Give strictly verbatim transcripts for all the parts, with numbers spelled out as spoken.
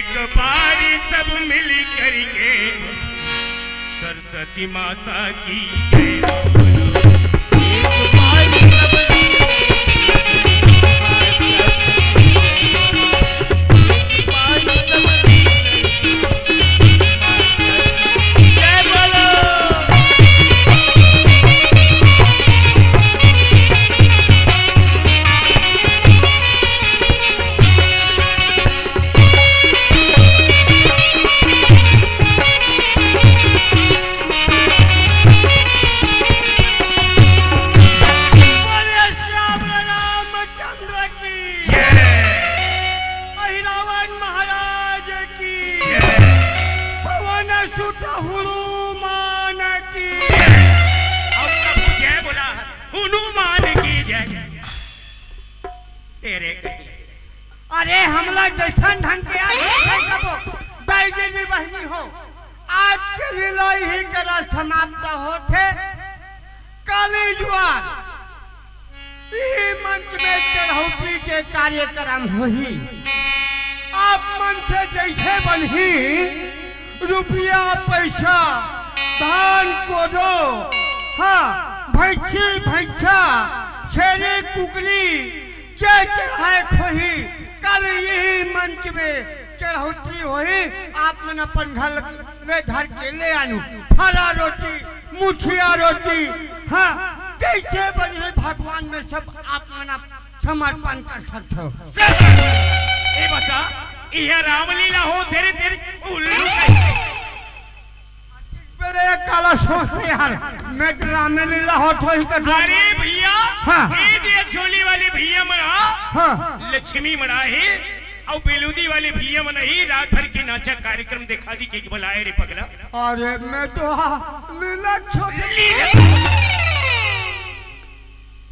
एक बारी सब मिल करके सरस्वती माता की जय बोलो। एक बारी सब मिल करके सरस्वती माता की जय बोलो। बोले श्याम रामचंद्र की जय। अहिरावण महाराज की जय। पवन सुत हनुमान की जय। और प्रभु जय बोला, हनुमान की जय। तेरे कहीं। अरे, हमला जैसन ढंग के आज जैसन कबो, दाई दीदी बहनी हो, आज के लीला यही करा समाप्त होथे। काली जुआर ई मंच में चढ़ौती के कार्यक्रम होही। आप मन से जैसे बनही, रुपया, पैसा, धान, कोदो, हाँ, भैंसी, भैंसा, छेरी, कुकरी, जे चढ़ाए खोही, काली यही मंच में चढ़ौती होही। आप मन अपन घर में धर के ले आनू, फरा रोटी, मुठिया रोटी, हाँ, जैसे बनिए भगवान में सब आप मन आप समर्पण कर सकते हो। सर, ये बता, यह रामलीला हो, तेरे, तेरे उल्लू का। मेरे काला सोच यार, मैं तो रामलीला हो तो ही कर। अरे भैया, हाँ। ये दे झोली वाले भैया मना, हाँ। लक्ष्मी मना है, और बेलूदी वाले भैया मना ही रात भर के नाचा कार्यक्रम दिखा दी के बुलाए रे पगला। अरे मैं तो हाँ, लीला छोड़। लीला।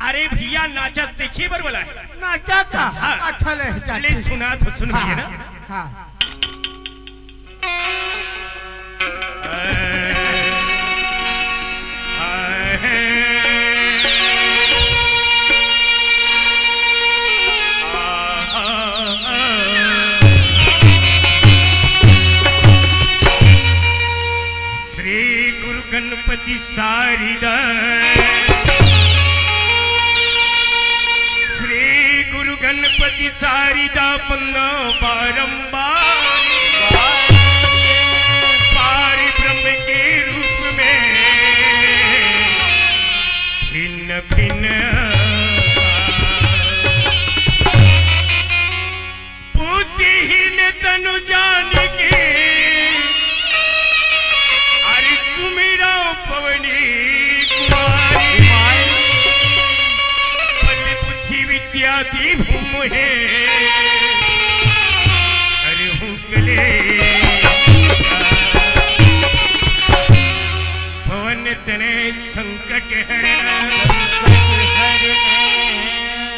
अरे भैया, नाचा देखे बर वाला है। नाचा का? हाँ। अच्छा ले, जा, ले ठीक। सुना तो सुन हाँ, भैया ना। हाँ। श्री गुरु गणपति शारदा, श्री गुरु गणपति शारदा बंदना बारंबार, बार ब्रह्म के रूप में भिन्न भिन्न बुद्धिहीन तनु जान के, अरे सुमिरा पवनी कुमारी। बल बुद्धि विद्या दी भूम है, अरे हूँ कले। पवन तनय संकट हरण,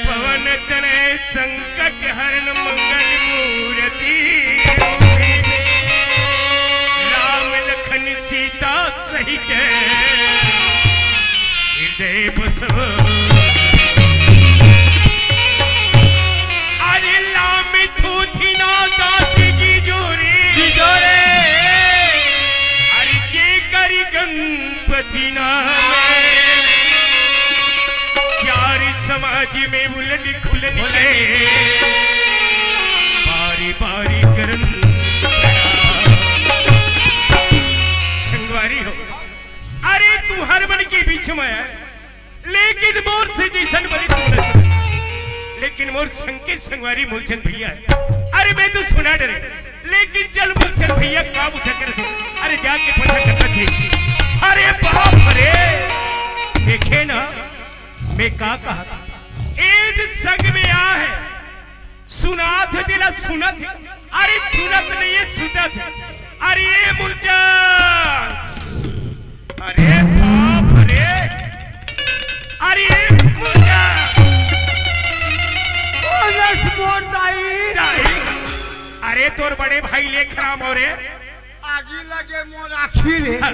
पवन तनय संकट हरण मंगल मूर्ति रूपी, राम लखन सीता सहित हृदय बसो। अरे लाम थूथी ना दात की जोरे, की जोरे। अरे जे करी गणपति नाम, चार समाज में उलट खुलन के बारी बारी करन। संगवारी हो, अरे तू हर मन के बीच में है, लेकिन मोर से जैसन बने तू न चले। लेकिन मोर संग के संगवारी मूलचंद भैया है। अरे मैं तो सुना डरे, लेकिन चल मूलचंद भैया का बुझा कर दे। अरे जाके पता करना चाहिए। अरे बाप रे, देखे ना, मैं का कहा था। एद संग में आ है, सुनात हे तेला सुनत हे, अरे सुनत नहीं है, सुतत हे। अरे ये मुर्जा, अरे बाप रे, अरे ये मुर्जा। ओ लक्ष्मण दाई। दाई, अरे तोर बड़े भाई लेखराम हो रे। आगी लगे मोर आखी रे। हाँ।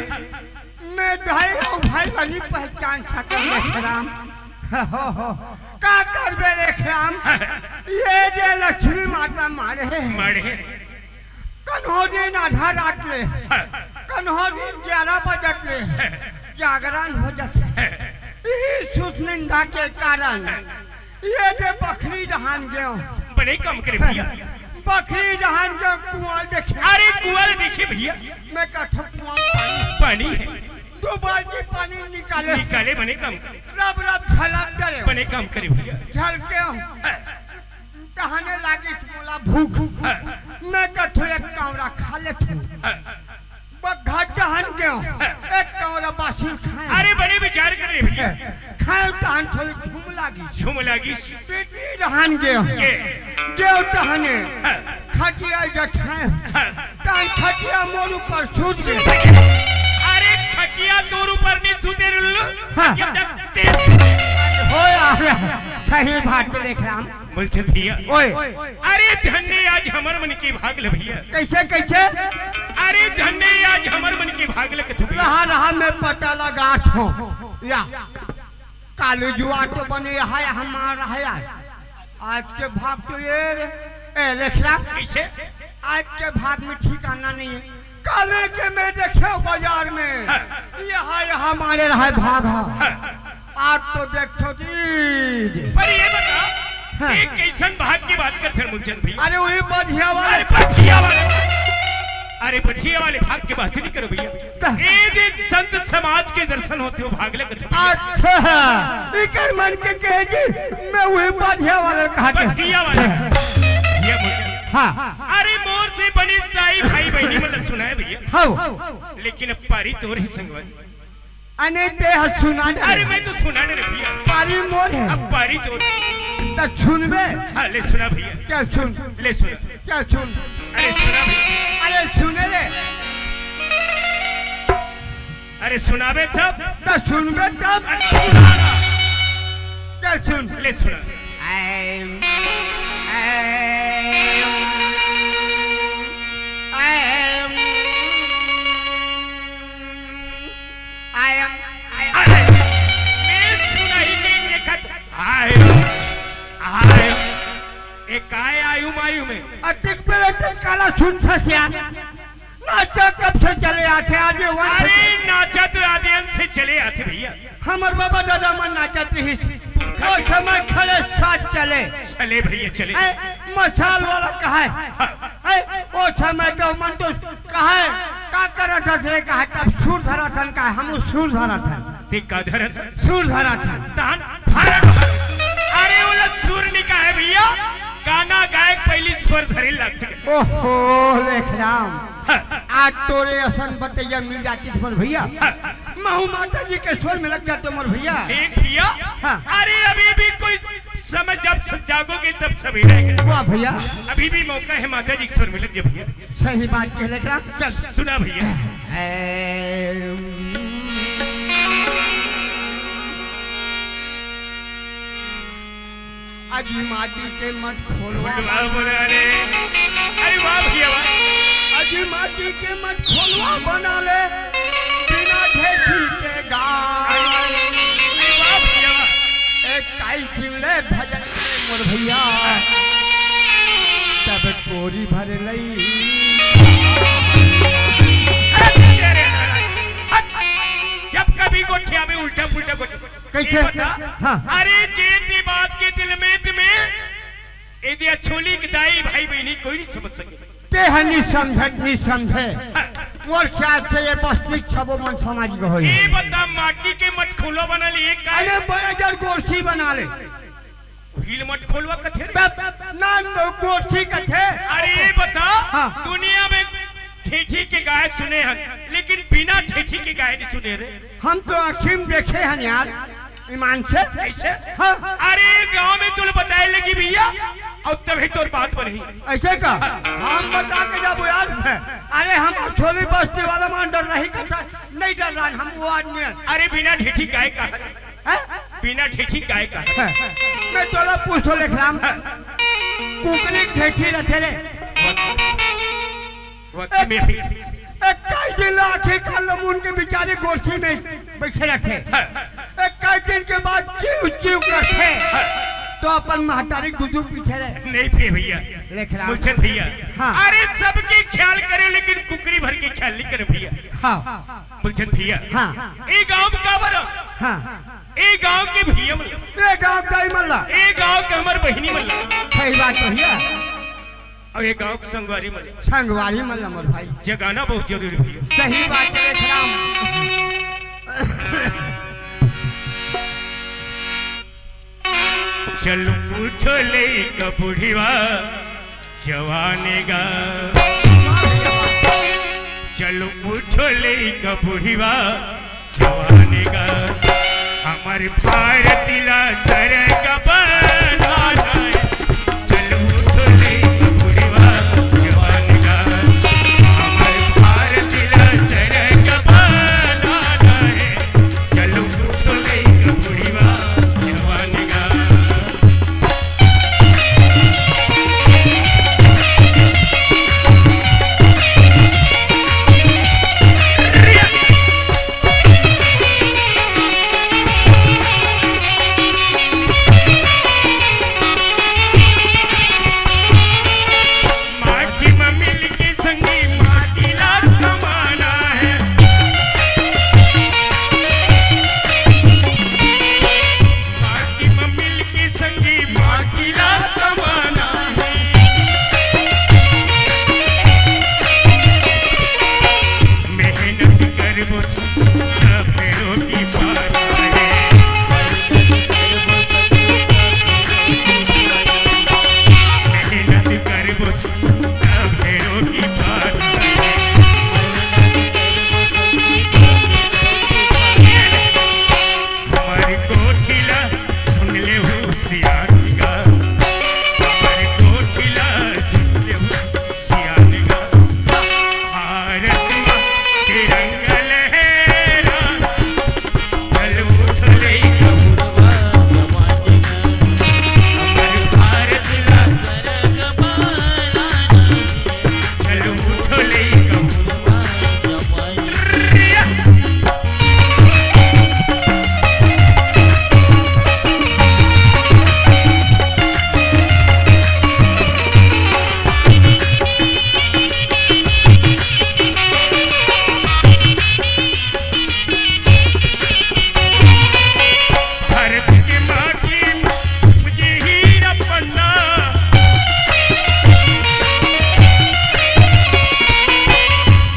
मैं दाई अउ भाई ला नी पहचान सकत लेखराम। का करबे लेखराम? ये जे लक्ष्मी माता मारे हे। मारे हे। कन्हो दिन आधा रात ले, हाँ। कन्हो दिन ग्यारह बजत ले हाँ। जागरण हो जाथे। हाँ। इही सुत निंदा के कारण ये दे बखरी डहान गेंव। बने काम करे भैया। बखरी डहान गेंव, कुआं देखे। अरे कुआं देखे भैया। मैं कथों कुआं पानी। पानी हे। दू बाल्टी पानी निकाले। निकाले, बने काम करे। रब रब झलक डरे। बने काम करे भैया। झलके हाँ। तहने लागिस मोला भूख। हाँ। मैं कथों एक कौंरा खा लेथों। हाँ। बग्घा डहान गेंव, हाँ। एक कौंरा बाछिल खाएंव। अरे बने विचार करे भैया। खाएंव तहन थोड़ी झूम लागिस। झूम लागिस। पीठी डहान गेंव। के? गेंव तहने हाँ। खटिया जठाएंव। हाँ। तहन खटिया मोर ऊपर सूत गे। अरे खटिया तोर ऊपर नहीं सूते रे उल्लू। हाँ। ये तक तेज सूते। होय, आ गया। सही बात हे लेखराम। मूलचंद भैया। ओए। अरे धन्य आज हमर मन के भाग ले भैया। कैसे, कैसे? अरे धन्य आज हमर मन के भाग ले कथों भैया। रहा, रहा, मैं पता लगाथों। या। काली जुआ तो बने हे, हमार हे। आज के भाग तो ये रे, ए, लेखराम। कैसे? आज के भाग में ठिकाना नहीं हे। काले के मैं देखेंव बाजार में, हाँ। यहाँ, यहाँ मारे रहे भाग हे। हाँ। आज तो देखथों जी। पर ये बता, हाँ। ये कैसन भाग के बात करथस मूलचंद भैया? अरे वही बधिया वाला। अरे बधिया वाला। अरे बधिया वाले भाग के बात नहीं करो भैया। त- ए दे संत समाज के दर्शन होथे, वो भाग ले कथों। अच्छा, इकर मन के कहे जी, मैं वही बधिया वाला कहा के। बधिया वाला। ये बोल। हाँ। अरे मोर से बनिस दाई भाई बहिनी मन ल सुनाए भैया। हाँ। लेकिन अब पारी तोर हे संगवारी। अने ते ह सुना दे। अरे मैं तो सुना दे रे भैया। पारी मोर हे। अब पारी तोर। त सुनबे? हाँ, ले सुना भैया। क्या सुन? ले सुना। क्या सुन? अरे सुना भैया। अरे सुने रे। अरे सुनाबे तब। त सुनबे तब। अरे सुना। क्या सुन? ले सुना। आयम, आयम, आयम। आयम, आयम। अरे, मैं सुनाई नहीं देखत। आयम, आयम। ए काय आयु मायु में? अतिक बेरे ते काला सुनथस यार। नाचा कब से चले आथे? आदि अंश अरे, से। नाचा तो आदि अंश से चले आथे भैया। हमर बाबा दादा मन नाचत रहिस। ओ समय खड़े साथ चले। चले भैया, चले। ए, मसाल वाला कहे। हाँ। ए, ओ समय तो मन तो कहे, का करत हस रे, कहे, तब सुर धरत हन, कहे, हम सुर धरत हन। ते का धरत हन? सुर धरत हन। तहन भारत। अरे, ओला सुर नहीं कहे भैया, गाना गाए के पहली स्वर धरे लगथे। ओहो, लेखराम। हाँ। आज तोरे असन बतैया मिल जातिस मोर भैया। हाँ। महू माता जी के स्वर में लग जातेंव मोर भैया। देख भैया, हाँ। अरे अभी भी कोई समय जब स-, जागोगे तब सवेरा है। वाह भैया। अभी भी मौका है माता जी के स्वर में लग जाए भैया। सही बात कहे लेखराम। चल। सुना भैया। अजी माटी के मटखोलवा बना ले। अरे वाह भैया वाह। अजी माटी के मटखोलवा बना ले, बिना ढेठी के गाय। अरे वाह भैया वाह। एक काई दिन ले भजन ले मोर भैया, तब कोरी भर लई। अरे तेरे नारायण। हट। जब कभी गोठिया में उल्टा पुल्टा गोठिया। कैसे? ये बता। हाँ। अरे जे ते बात के दिल में तुम्हें ए दे अछोली के दाई भाई बहिनी कोई नहीं समझ सके। ते ह नहीं समझत, नहीं समझे। हाँ। मोर ख्याल से ये बस्ती के सबो मन समझ गे होही। ए बता माटी के मटखोलो बना ले, ये का अरे बड़ा जर गोरसी बना ले। भील मटखोलवा कथे रे। तब ना, ना, गोरसी कथे। अरे ए बता, हाँ। दुनिया में ठेठी के गाय सुने हन, लेकिन बिना ठेठी के गाय नहीं सुने रे। हम तो आँखी में देखे हन यार। ईमान से? कैसे? हाँ। अरे गांव में तोला बताए लगी भैया, अउ तभे तोर बात बनही। ऐसे का? हम बता के जाबो यार। अरे हम छोली बस्ती वाला मन डर नहीं करता, नहीं डर रहा हम वो आदमी है। अरे बिना ढेठी गाय का है? हैं? बिना ढेठी गाय का है? मैं तोला पूछो लेखराम। हाँ। कुकरी ढेठी रथे रे। वकी में भी। एक काई दिन ला आखिर काल ला मुन के बिचारी गोरसी में बैठे रथे। हाँ। एक काई दिन के बाद चिव चिव करथे। हाँ। तो अपन महतारी गुजू पीछे रहे। नहीं फिर भैया। लेखराम। मुलचंद भैया। हाँ। अरे सबके ख्याल करे, लेकिन कुकरी भर के ख्याल नहीं करे भैया। हाँ। बोलचन भैया। हाँ। ए गांव का बरा? हाँ। ए गांव के भैया मन ला। ए गांव दाई मन ला। ए गांव के हमर बहिनी मन ला। सही बात भैया। अउ ए गांव के संगवारी मन ला। संगवारी मन ला मोर भाई। जगाना बहुत जरूरी भैया। सही बात है राम। चल उठो लइका बुढ़िवा जवान गा। चल उठो लइका बुढ़िवा जवान गा। हमर भारत ला सरग बनाना है। चल उठो लइका बुढ़िवा जवान गा। हमर भारत ला सरग बनाना है। चलो उठो लइका बुढ़िवा जवान गा। माटी म मिल के संगी माटी ला कमाना है। माटी म मिल के संगी माटी ला कमाना है। मेहनत करबो तभे रोटी पाना है। मेहनत करबो तभे रोटी पाना है। हमर कोठी ला सुन ले होशियार गा। हमर कोठी ला सुन ले होशियार गा। भारत माँ तिरंगा लहरा, चल उठो लइका बुढ़वा जवान गा। हमर भारत ला सरग बनाना, चल उठो लइका बुढ़वा जवान गा। भारत के माटी म उपजे हीरा पन्ना।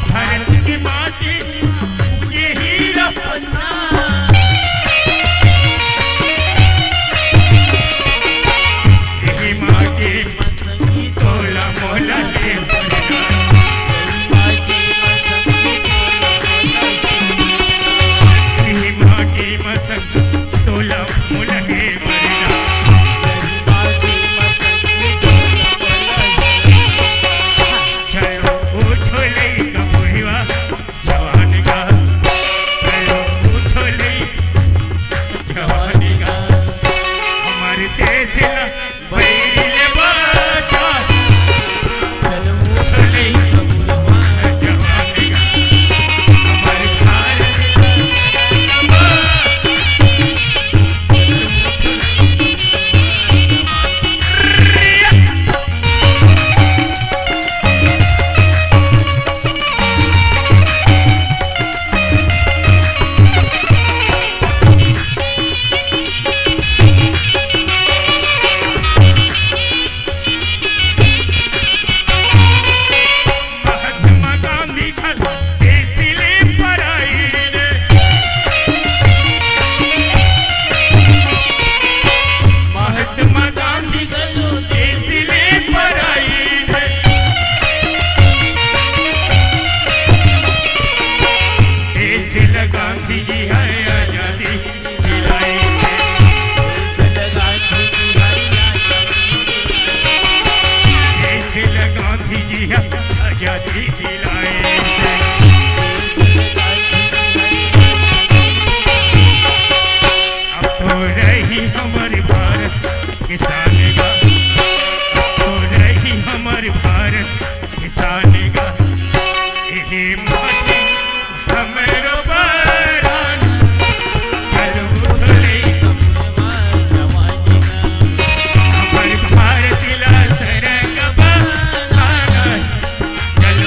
भारत के माटी म उपजे हीरा पन्ना। एही माटी म तोला मोला ले मरना। एही माटी म संग तोला मोला ले मरना। चलो उठो लइका बुढ़िवा जवान गा। चलो उठो लइका जवान गा। हमर देश ला बैरी ले बाचा। चल उठो लइका बुढ़वा जवान गा। हमर भारत ला महात्मा गांधी घलो देश ले पराइन। महात्मा गांधी घलो देश ले पराइन। देश ल गांधी जी ह आजादी दिलाइन। देश ल गांधी जी ह आजादी दिलाइन। अब तो रही हमर भारत के शान गा। अब तो रही हमर भारत के शान गा। एहे माटी हमरो परान। चल उठो लइका बुढ़वा जवान गा। हमर भारत ला सरग बनाना। चल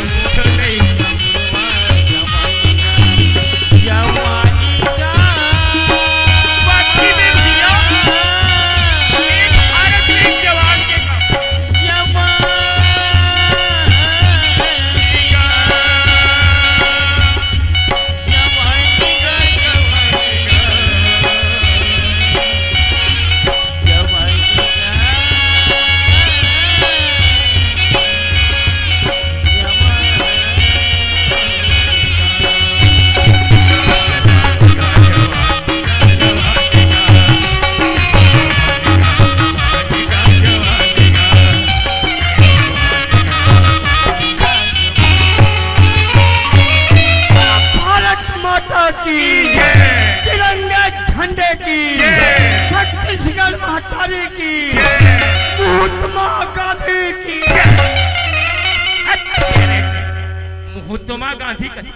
महात्मा गांधी कथे।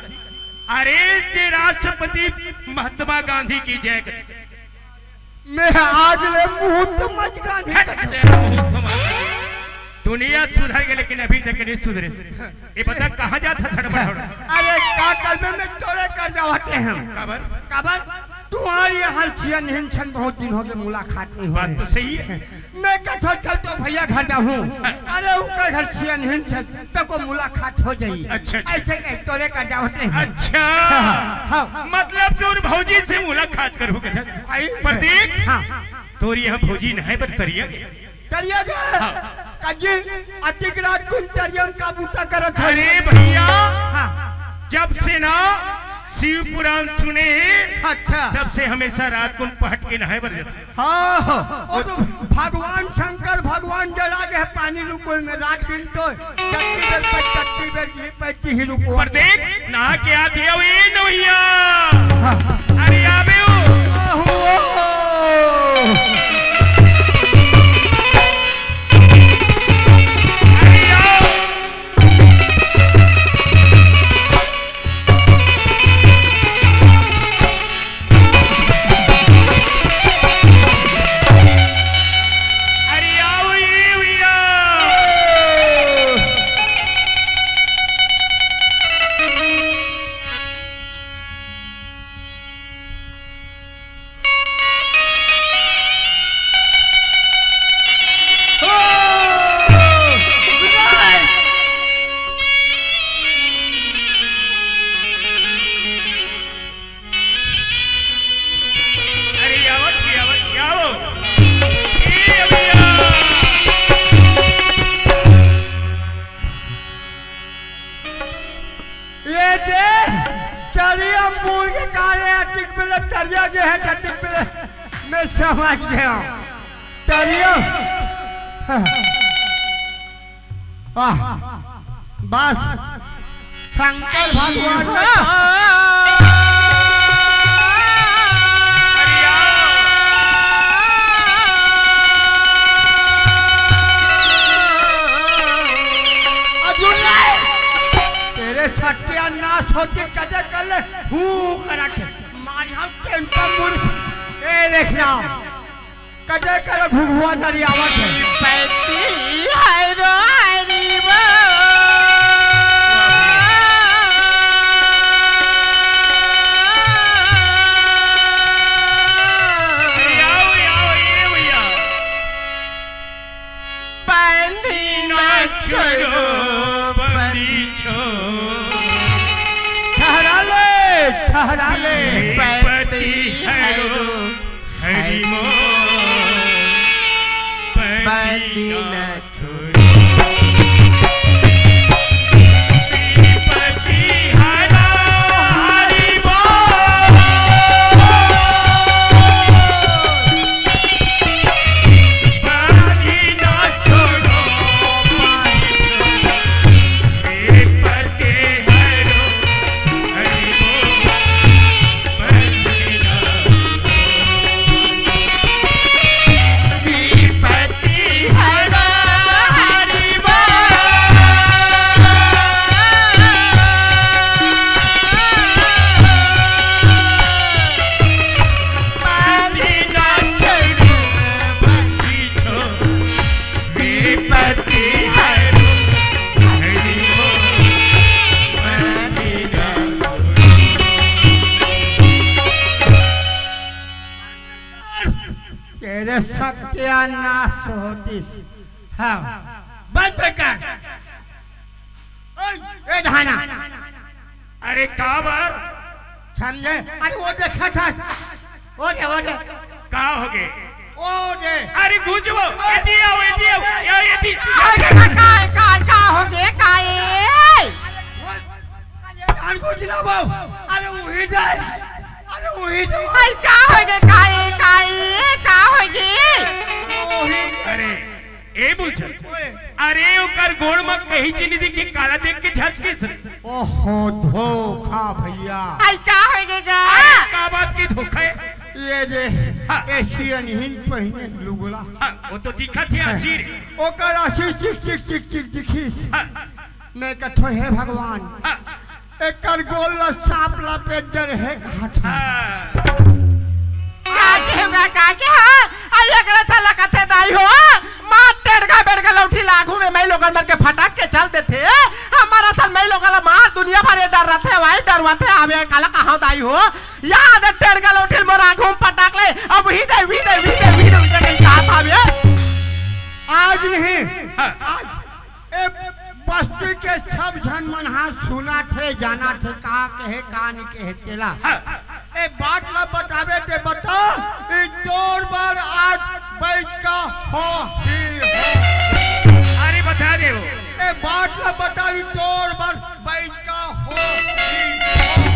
अरे, जे राष्ट्रपति महात्मा गांधी की जय कथे। मैं आज ले मुहूर्त मत गांधी हट, कथे। तेरा मुहूर्त मत। दुनिया सुधर गई, लेकिन अभी तक नहीं सुधरे। ये बता, कहाँ जात हस हड़बड़ हड़बड़? अरे, का करबे, मैं तोरे कर जावत हे हम। काबर? काबर? तुम्हारी यहाँ सियान हिंद सन बहुत दिन हो गए, मुलाकात नहीं हो बात रही। तो सही है। मैं कथो चल तो भैया घर जाहूँ। अरे, ओकर घर सियान हिंद सन, तको मुलाकात हो जाई। अच्छा, अच्छा। ऐसे कह तोरे कर जावत हे। अच्छा। हाँ, हाँ। मतलब तोर भौजी से मुलाकात करहूँ कथे? भाई। प्रदीप, हाँ। तोर यहाँ भौजी नहाए बर तरिया गे? तरिया गे? हाँ। कजी, अतिक रात कुन तरिया म का बूता करत हे? अरे भैया, हाँ। जब से ना शिव पुराण सुने, अच्छा। तब से हमेशा रात कुन पहट के नहाए बर जाथे। हाँ, वो तो भगवान शंकर भगवान जला गे हे पानी रुकोय में, रात दिन तो टट्टी बेर पे टट्टी बेर ये पैती ही रुको। पर देख, नहा के आत हे, ए नोहिया। हाँ। अरे आबे ओ। आहो। अरे आओ। अरे आओ ये भैया। अरे, आवत ही, आवत ही, आओ। ए, भैया। ये दे, तरिया बूड़ के काले अतिक बेले तरिया गे हे, अतिक बेले मैं समझ गया। तरिया। आह, बस, शंकर भगवान का। अर्जुन नहीं, तेरे सत्यानाश होती कदे कर ले, हू करत, मारिया टेम्पो मुड़, ए देखना। कटे करे घुघुआ नरियावत हे। पैती है रो हरी बो। आओ, आओ, ये भैया। बंदी ना छोड़ो, बंदी छोड़ो। ठहरा ले, ठहरा ले। पैती है रो हरि मोर बंदी न छोड़ी। श्रीपति हरा हरि मोर बंदी न छोड़ो। तेरे सत्यानाश होतिस। हाँ, बंद कर। ओए, ए धाना। अरे काबर? समझे? अरे वो देखा था। वो दे, वो दे। का हो गे? वो दे। अरे घुस जाओ, एती आओ, एती आओ, आओ, एती। का, का, का, का, का हो गे? का ए? अरे घुस ना वो। अरे वही जाए। अरे वही जाए। अरे का हो गे? का ए, का ए, का हो गे? वही। अरे ए बुलछन, ओए। अरे ओकर गोड़ म कहीं चीनी दिखी, काला देख के झचकिस रे। ओहो, धोखा भैया। आई का हो गे गा? अरे का बात के धोखा हे? ये जे हाँ। एशियन हिन पहिने लुगड़ा। हाँ, वो तो दिखत हे हाँ। आछी रे। ओकर आछी चिक चिक चिक चिक दिखिस। हाँ। मैं कथो, हे भगवान, हाँ। एकर गोल ल सांप लपेट डरे हे कहा था। हाँ। का के होगा, का के हा? अरे एकरे साला कथे दाई हो, मार टेड़गा बेड़गा लौठी लागू में मैं लोगन मन के फटक के चल देथे। हमारा सन मैं लोगन ला मार दुनिया भर ये डर रथे, वही डरवाथे, आवे काला कहाँ दाई हो? याद है टेड़गा लौठी मोर आँखों में पटक ले, अब ही दे, ही दे, ही दे, ही दे, ही दे, कहीं कहा था बे? आज नहीं, हाँ। आज ए बस्ती के सब झन मन हा सुना थे, जाना थे, का कहे, का नहीं कहे, तेला। हाँ। ए बात ला बतावे ते बता, ई तोर बर आज बैठ का हो ही हो। अरे बता दे वो। ए बात ला बता, ई तोर बर बैठ का हो ही हो ही।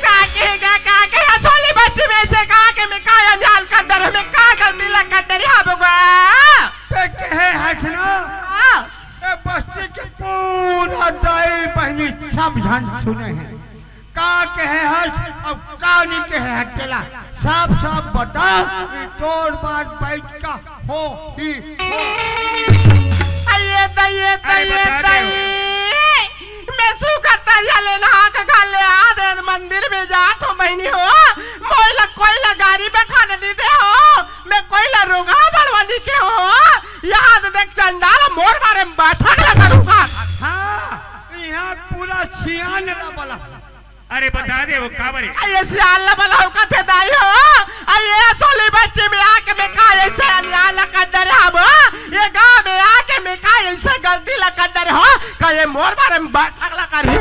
का कहेगा, का कहे, असोली बस्ती में से का के मैं का अंजाल कर डर, मैं का गलती ला कर डर, हाँ बबुआ। ते कहे हस ना? हाँ। ए बस्ती के पूरा दाई बहिनी सब झन सुने हे। का कहे हस अउ का नहीं कहे हस तेला। साफ साफ बता, ई तोर बर बैठ का हो ही हो। अये दई, अये दई, अये दई। मैं सुकर तरिया ले नहा के घर ले आ दे मंदिर में जात हो बहिनी हो। मोर ला कोई ला गाड़ी बैठा नहीं दे हो। मैं कोई ला रोगा बड़वानी के हो। यहाँ तो देख चंडाल मोर बारे में बैठक लगा रूंगा। हाँ, यहाँ पूरा सियान ला बला। अरे बता दे वो का बरे। अये सियान ला बला हो कथे दाई हो। अये सोली बस्ती में आके मैं का ऐसे अन्याय ला कर डरे हम। ये गांव में आके मैं का ऐसे गलती ला कर डरे हो। का ये मोर बारे में बैठक ला करी।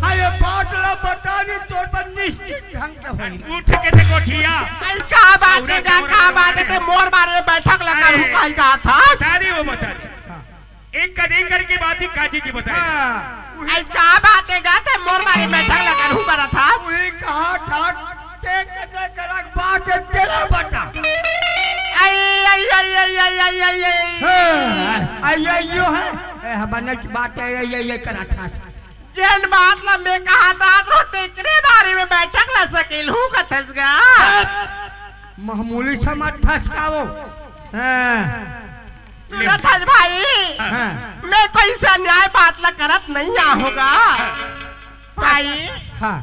हाँ, ये बात ला बता दी तोर पर निश्चित ढंग के होई। उठ के ते कोठिया। आई का बात है, का बात है, ते मोर बारे में बैठक लगा अरे, हूँ, आई का था? बता दे वो, बता दे। हाँ। एक कदे करके बात ही काजी की बताई। हाँ। आई का बात है गा, ते मोर बारे में बैठक लगा हूँ, करा था? वही कहा था, ते कदे करक बात है, तेरा बता। आई, आई, आई। हाँ, आई, आई, यो है। ए, हमारे बात है, ये, ये, ये करा था। जेन बात ला मैं कहा था, तो तेकरे बारे में बैठक ला सकेल हूँ कथस गा। मामूली समझ थस का वो। हाँ। सुनत हस भाई, हाँ। मैं कोई से अन्याय बात ला करत नहीं आ होगा। भाई। हाँ।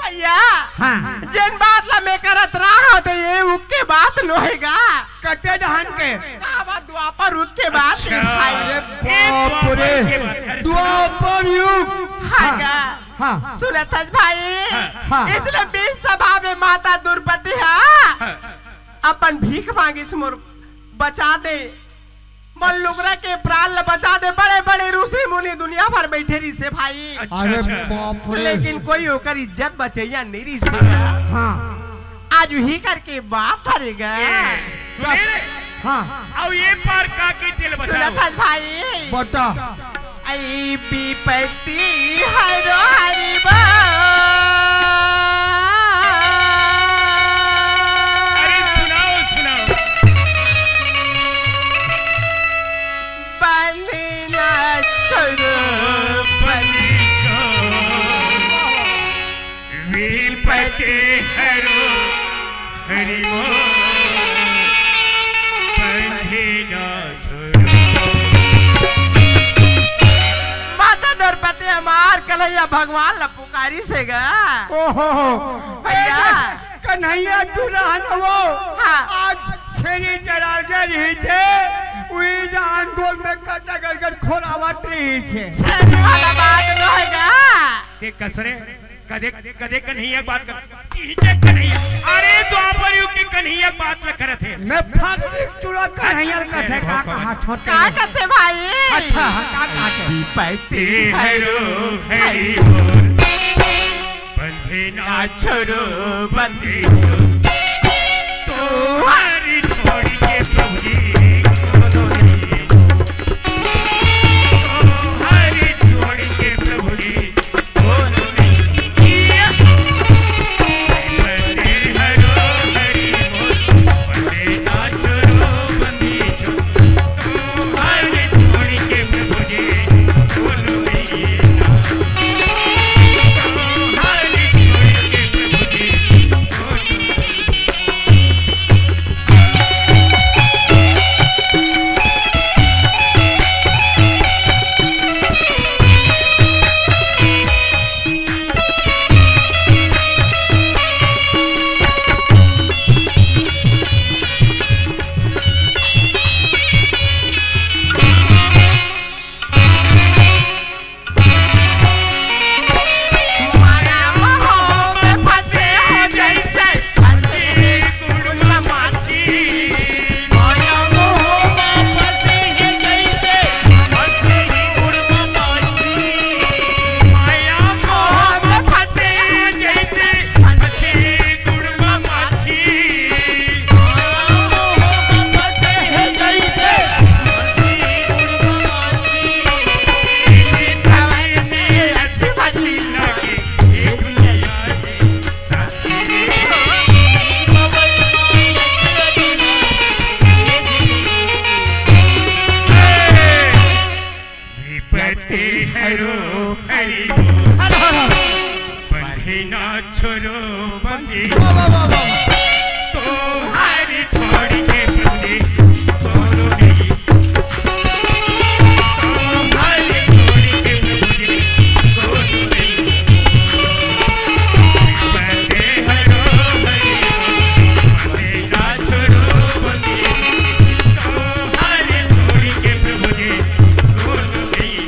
भैया, हाँ। जेन बात ला मैं करत रहा हूँ, तो ये उके बात नोहेगा। कटे डहान के? का बात, द्वापर युग के बात है अच्छा। भाई। अरे ये बाप रे। द्वापर के बात, अरे सुनो। द्वापर युग। हाँ हाँ, का? हाँ। सुनत हस भाई? हाँ। इसलिए बीच सभा में माता द्रौपदी हा हाँ। अपन भीख मांगिस मोर बचा दे। मन लुगरा के प्राण ल बचा दे, बड़े-बड़े ऋषि मुनि दुनिया भर बैठे रहिसे भाई। अच्छा, अरे अच्छा। बाप रे। लेकिन कोई ओकर इज्जत बचैया नहीं रहिसे। हाँ। आज उही करके बात हरे गा। ए, सुने रे? हाँ। अब ये पार का के तेल बताओ। सुनत हस भाई। बता। ऐ विपत्ति हरो हरि बोल। अरे सुनाओ, सुनाओ। बंदी ना छोड़ो, बंदी छोड़ो। विपत्ति हरो हरि बोल। बंदी ना माता द्रौपदी हमार कन्हैया भगवान ला पुकारिस हे गा। ओहो। भैया। कन्हैया दुल्हन वो। हाँ। आज छेनी चरा के रहिसे, उही जान गोल में कटा कर कर खोरावत रहिसे। छेनी वाला बात नोहे गा। के कसरे कदे, कदे कन्हैया के बात कर, इही जे कन्हैया। अरे द्वापर युग के कन्हैया के बात ल करत हे। मैं फागुनी चूड़ा कन्हैया ल कथे का कहा छोटे। का कथे भाई? अच्छा, हाँ, का कथे? विपत्ति हरो हरि बोल। बंधे ना छोड़ो, बंधे छोड़ो। तुम्हारी छोड़ के प्रभु जी, तुम्हारी छोड़ के प्रभु जी। हर हर हर। बंधे ना छोड़ो बंधे। वाह, वाह, वाह, वाह। तोहार छोड़ के बंधे छोड़ो नहीं। तोहार छोड़ के बंधे छोड़ो नहीं। बंधे हरो हरे। बंधे ना छोड़ो बंधे। तोहार छोड़ के बंधे छोड़ो नहीं।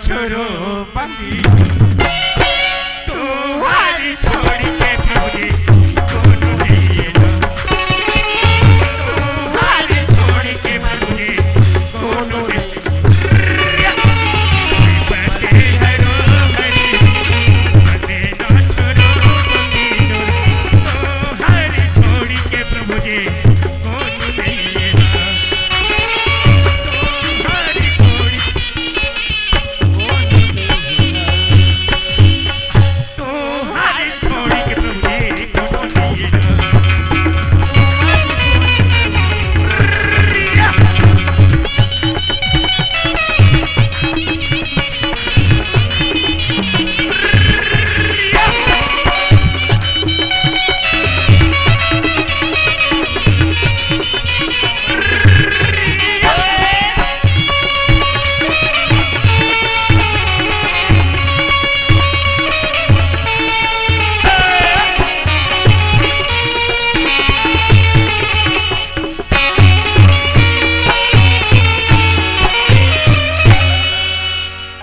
छोड़ो बंदी। तोहार छोड़ के प्रभु जी कोनो नहीं है। तोहार छोड़ के प्रभु जी कोनो नहीं। तोहार छोड़ के प्रभु जी कोनो नहीं है।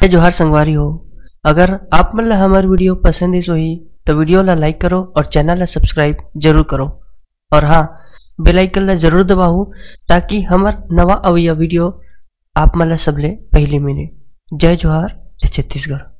जय जोहार संगवारी हो, अगर आप मन ला हमर video पसंद आइस होही, तो video ला like करो और channel ला subscribe जरूर करो। और हाँ, bell icon ला जरूर दबाओ, ताकि हमर नवा अवइया video आप मन ला सबले पहले मिले। जय जोहार, जय छत्तीसगढ़।